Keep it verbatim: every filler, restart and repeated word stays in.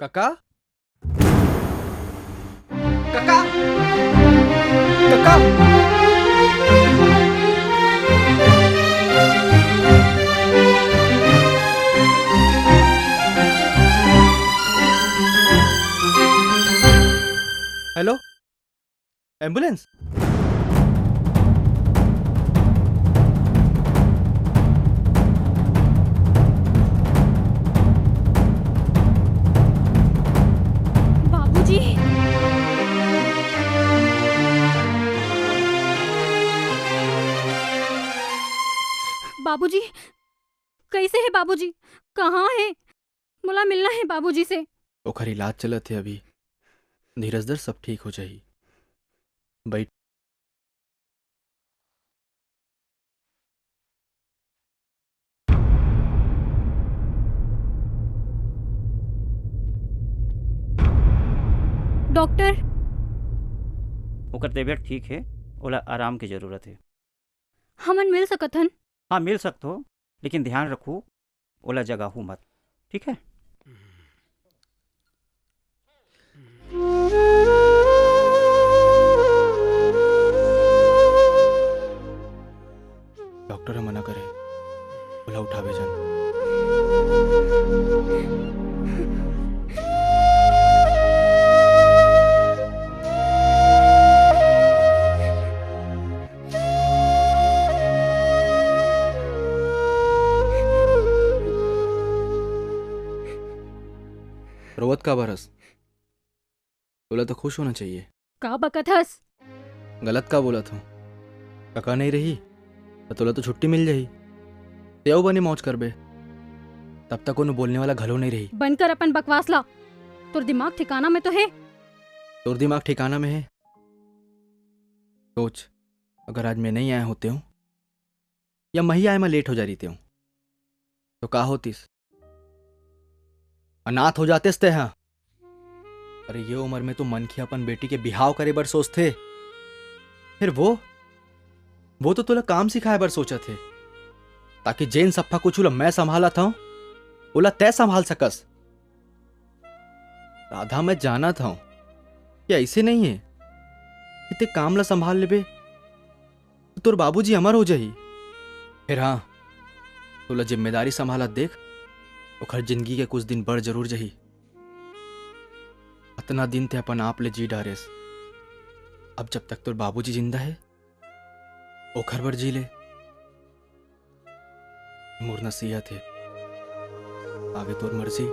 कका? कका? कका? हेलो? एम्बुलेंस? बाबूजी। बाबूजी, कइसे हे बाबूजी? कहाँ हे? मोला मिलना हे बाबूजी से। ओखर इलाज चलत हे अभी। धीरज धर, सब ठीक हो जाही। बइठ। डॉक्टर। ओकर तबीयत ठीक हे, ओला आराम के जरूरत हे। हमन मिल सकत हन? हाँ, मिल सकथो, लेकिन ध्यान रखू, ओला जगाहू मत, ठीक है? डॉक्टर ह मना करे, ओला उठावे झन। रोवत काबर हस? तोला तो खुश होना चाहिए। का बकत हस? गलत का बोलत हूँ? कका नहीं रही, त तोला तो छुट्टी मिल जाही। ते अउ बने मौज करबे। तब तक कोनो बोलने वाला घलो नहीं रही। बंद कर अपन बकवास ला। तोर दिमाग ठिकाना में तो हे? तोर दिमाग ठिकाना में हे? सोच, अगर आज मैं नहीं आया होते हूँ, या मही आए म लेट हो जा रहितेंव, तो का होतिस? अनाथ हो जातेस तेहा। अरे, ये उम्र में तो मनखे अपन बेटी के बिहाव करे बर सोचथे। फिर वो, वो तो तोला काम सिखाए बर सोचत हे, ताकि जेन सफ्फा कुछु ला मैं संभालत हंव, ओला तै संभाल सकस। राधा, मैं जानत हंव कि अइसे नहीं हे कि ते काम ला संभाल लेबे, त तोर बाबूजी अमर हो जाही। फेर हाँ, तोला जिम्मेदारी संभालत देख, ओखर जिंदगी के कुछ दिन बढ़ जरूर जाही। अतना दिन ते अपन आप ले जी डारेस, अब जब तक तोर बाबूजी जिंदा हे, ओखर बर जी ले। मोर नसीहत हे, आगे तोर मर्जी।